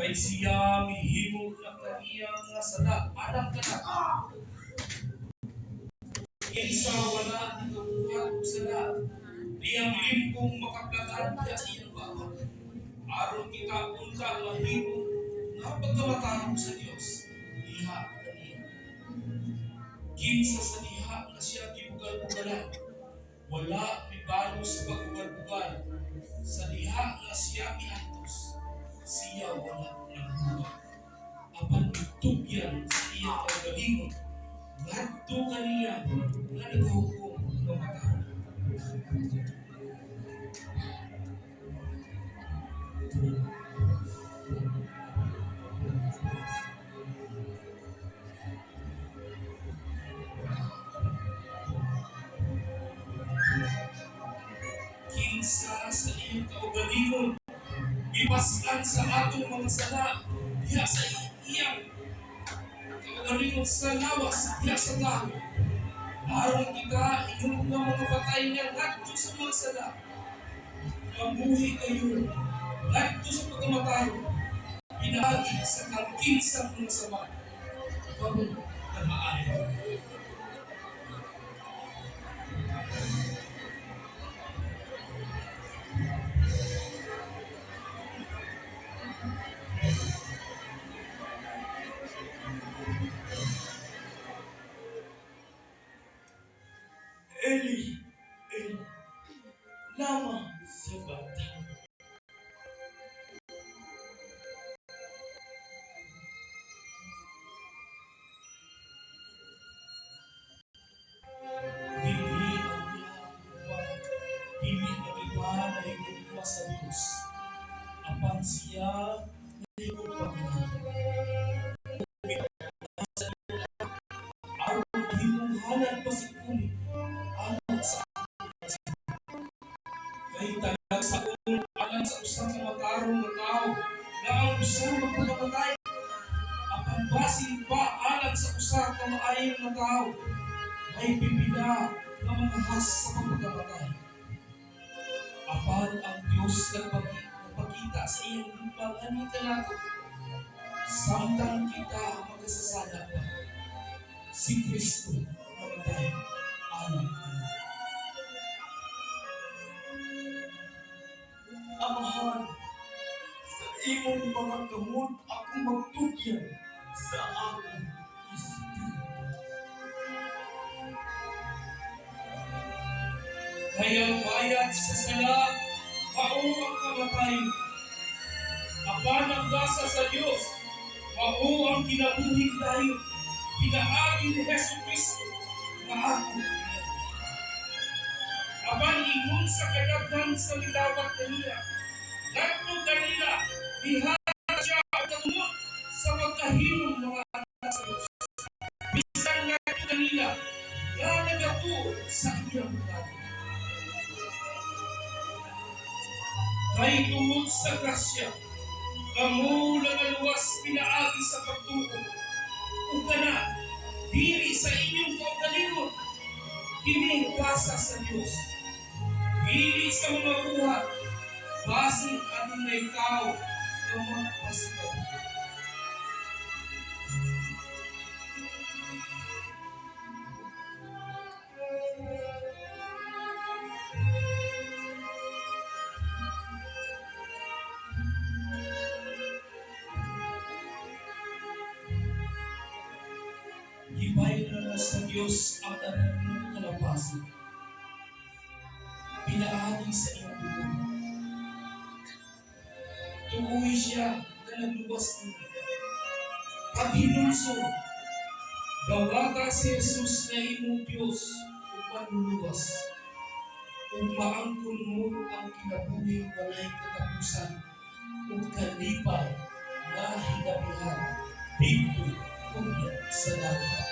Kay siya mihimo na kaniya nga sala alang kanato. Kinsa wala nakabuhat og sala, diyang limpong makaplagan diha sa iyang bawang. Aron kita unta mahimo nga pagkamatarong sa Dios diha kaniya. Kinsa sa diha nga siya gibugal-bugalan, wala mibalo sa pagbugal-bugal sa diha nga siya giantos, siya wala naghuwat. Apan mitugyan sa iyang kaugalingon ngadto kaniya nga nagahukom nga matarong. Kinsa sa iyang kaugalingon gipaslan sa atong mga sala diha sa iyang kaugalingon sa lawas diha sa kahoy, aron kita ingon nga mga patay nga ngadto sa mga sala, mabuhi kayo ngadto sa pagkamatarong pinaagi sa kang mga sama kamo na maayo. Eli, Eli, lama sabachthani? Dili ang iyang dili na kita nahigugma sa Dios, apan siya nahigugma kanato. Aron mahimong halad pasikuli alang sa kay talagsaon alang sa usa ka matarong nga tawo na ang usa magpakamatay, apan basin pa alang sa usa ka maayo nga tawo may pipila nga mangahas sa pagpakamatay. Apan ang Dios nagpakita sa iyang gugma nganhi kanato: samtang kita makasasala pa, si Kristo namatay alang kanato. Amahan, sa imong mga kamot ako magtugyan sa akong espiritu. Kay ang bayad sa sala mao ang kamatayon. Apan ang gasa sa Dios mao ang kinabuhing dayon pinaagi ni Hesus Kristo nga atong Ginoo. Apan ingon sa kadaghan sa midawat kaniya, ngadto kanila nihatag siya og katungod sa pagkahimong mga anak sa Dios, bisan ngadto kanila nga nagatuo sa iyang ngalan. Kay tungod sa grasya, kamo nangaluwas pinaagi sa pagtuo. Ug kana, dili sa inyong kaugalingon, kini gasa sa Dios. Dili sa mga buhat, basin adunay tao nga magpasikabuhi. Gibayran na sa Dios ang tanan mong kalapasan pinaagi sa iyang dugo. Tuohi siya na nagluwas nimo. Paghinulsol, dawata si Jesus na imong Diyos ug manluluwas, ug maangkon mo ang kinabuhing walay katapusan ug kalipay nga hinabihan didto unya sa langit.